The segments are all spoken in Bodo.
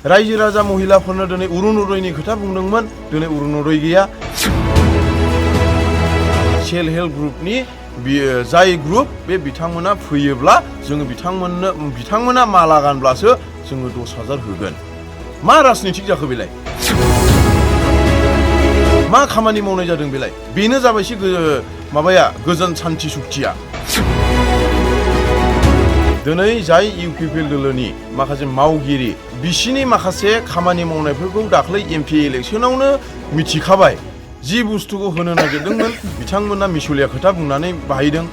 रायजो राजा महिलाफोरनो दिनै अरुनदयनि खोथा बुंदोंमोन दिनै अरुनदय गैया सेल्फ हेल्प ग्रुपनि जाय ग्रुप बे बिथांमोना फैयोब्ला जोङो बिथांमोना माला गानब्लासो जोङो 10,000 होगोन मा राजनितिक जाखो बेलाय मा खामानि मावनाय जादों बेलाय बेनो जाबायसै माबाया गोजोन सान्थि सुक्तिया दिनै जाय इउपिपिएल दोलोनि माखासे मावगिरि बिसिनि माखासे खामानि मावनायफोरखौ दाख्लै एमपि इलेक्सनावनो मिथिखाबाय जि बुस्थुखौ होनो नागिरदोंमोन बिथांमोना मिसलिया खोथा बुंनानै बाहायदों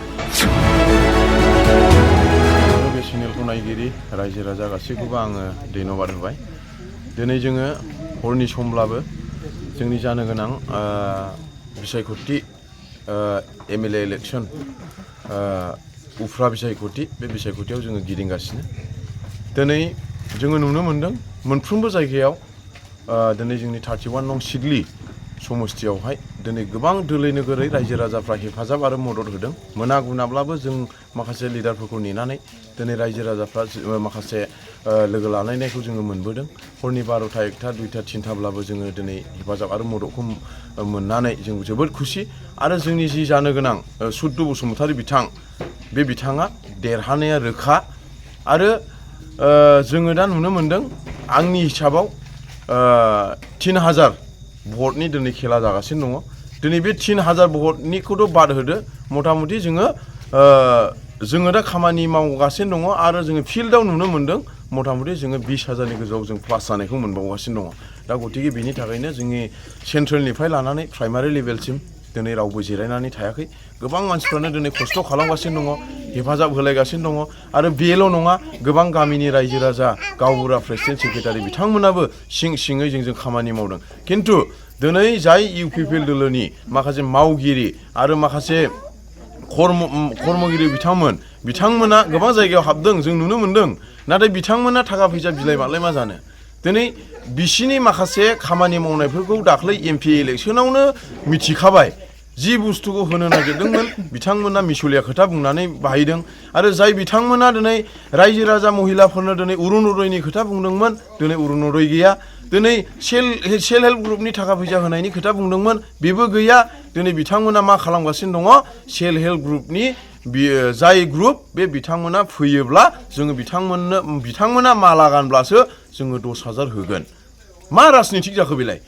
बे चेनेलखौ नायगिरि रायजो राजा गासैखौबो आङो धन्यबाद होबाय दिनै जोङो हरनि समब्लाबो जोंनि जानो गोनां बिसायख'थि एमएलए इलेक्सन उफ्रा बिसायख'थि बे बिसायख'थियाव जोङो गिदिंगासिनो दिनै जोङो नुनो मोनदों मोनफ्रोमबो जायगायाव दिनै जोंनि 31 नं सिडली समस्थियावहाय दिनै गोबां दोलै नोगोरै रायजो राजाफ्रा हेफाजाब आरो मदद होदों मोना गुनाब्लाबो जों माखासे लिडारफोरखौ नेनानै दिनै रायजो राजाफ्रा माखासे लोगो लालायनायखौ जोङो मोनबोदों हरनि 12टा 1टा 2टा 3टाब्लाबो जोङो दिनै हेफाजाब आरो मददखौ मोननानै जों जोबोद खुसि आरो जोंनि जि जानो गोनां सुद्द बसुमतारी बिथां बे बिथाङा देरहानाया रोखा आरो जोङो दा नुनो मोनदों आंनि हिसाबाव 3000 भटनि दिनै खेला जागासिनो दङ दिनै बे 3000 भटनिखौथ' बाद होदो मथा मथि जोङो दा खामानि मावगासिनो दङ आरो जोङो फिल्डआव नुनो मोनदों मथा मथि जोङो 20,000नि गोजौआव जों प्लास जानायखौ मोनबावगासिनो दङ दा गतिके बेनि थाखायनो जोंनि सेन्ट्रेलनिफ्राय लानानै प्राइमारि लेभेलसिम दिनै रावबो जिरायनानै थायाखै गोबां मानसिफ्रानो दिनै खस्थ' खालामगासिनो दङ हेफाजाब होलायगासिनो दङ आरो बेल' नङा गोबां गामिनि रायजो राजा गावबुरा प्रेसिडेन्ट सेक्रेटारि बिथांमोनाबो सिङै जोंजों खामानि मावदों खिन्थु दिनै जाय इउपिपिएल दोलोनि माखासे मावगिरि आरो माखासे कर्मगिरि बिथांमोना गोबां जायगायाव हाबदों जों नुनो मोनदों नाथाय बिथांमोना थाखा फैसा बिलाइ मालाय मा जानो दिनै बिसिनि माखासे खामानि मावनायफोरखौ दाख्लै एमपि इलेक्सनावनो मिथिखाबाय जि बुस्थुखौ होनो नागिरदोंमोन बिथांमोना मिसलिया खोथा बुंनानै बाहायदों आरो जाय बिथांमोना दिनै रायजो राजा महिलाफोरनो दिनै अरुनदयनि खोथा बुंदोंमोन दिनै अरुनदय गैया दिनै सेल्फ हेल्प ग्रुपनि थाखा फैसा होनायनि खोथा बुंदोंमोन बेबो गैया दिनै बिथांमोना मा खालामगासिनो दङ सेल्फ हेल्प ग्रुपनि जाय ग्रुप बे बिथांमोना फैयोब्ला जोङो बिथांमोना माला गानब्लासो जोङो 10,000 होगोन मा राजनितिक जाखो बेलाय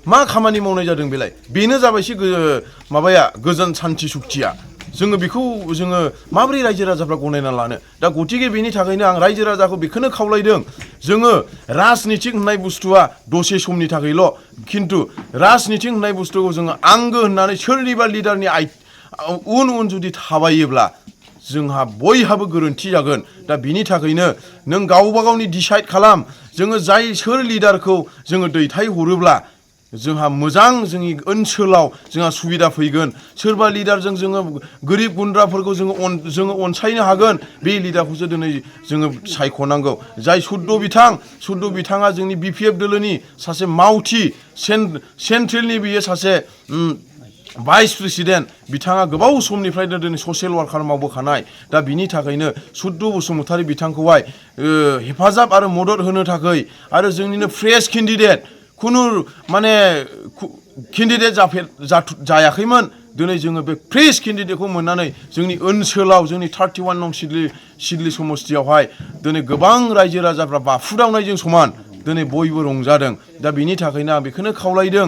मा खामानि मावनाय जादों बेलाय बेनो जाबायसै माबाया गोजोन सान्थि सुक्तिया जोङो बेखौ जोङो माबोरै रायजो राजाफ्रा गनायना लानो दा गतिके बेनि थाखायनो आं रायजो राजाखौ बेखौनो खावलायदों जोङो राजनितिक होननाय बुस्थुआ दसे समनि थाखायल' खिन्थु राजनितिक होननाय बुस्थुखौ जोङो आंगो होननानै सोरनिबा लिडारनि उन जुदि थाबायोब्ला जोंहा बयहाबो गोरोन्थि जागोन दा बिनि थाखायनो नों गावबा गावनि डिसाइड खालाम जोङो सोर लिडारखौ जोङो दैथायहरोब्ला जोंहा मोजां जोंनि ओनसोलाव जोंहा सुबिदा फैगोन सोरबा लिडारजों जोङो गोरिब गुन्द्राफोरखौ जोङो अनसायनो हागोन बे लिडारखौसो दिनै जोङो सायख'नांगौ जाय सुद्द बिथाङा जोंनि बिपिएफ दोलोनि सासे मावथि सेन्ट्रेलनि बियो सासे भाइस प्रेसिडेन्ट बिथाङा गोबाव समनिफ्रायनो दिनै ससियेल वार्कार मावबोखानाय दा बिनि थाखायनो सुद्द बसुमतारी बिथांखौहाय हेफाजाब आरो मदद होनो थाखाय आरो जोंनिनो फ्रेश केन्डिडेट खुनु माने केन्डिडेट जायाखैमोन दिनै जोङो बे फ्रेश केन्डिडेटखौ मोननानै जोंनि ओनसोलाव जोंनि 31 नं सिडली समस्थियावहाय दिनै गोबां रायजो राजाफ्रा बाफुदावनायजों समान दिनै बयबो रंजादों दा बिनि थाखायनो आं बेखौनो खावलायदों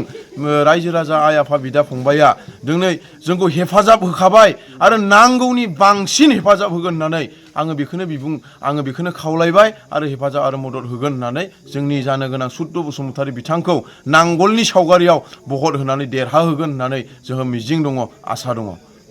रायजो राजा आइ आफा बिदा फंबाया दिनै जोंखौ हेफाजाब होखाबाय आरो नांगौनि बांसिन हेफाजाब होगोन होननानै आङो बेखौनो खावलायबाय आरो हेफाजाब आरो मदद होगोन होननानै जोंनि जानो गोनां सुद्द बसुमतारी बिथांखौ नांगोलनि सावगारियाव भट होनानै देरहाहोगोन होननानै जोंहा मिजिं दङ आसा दङ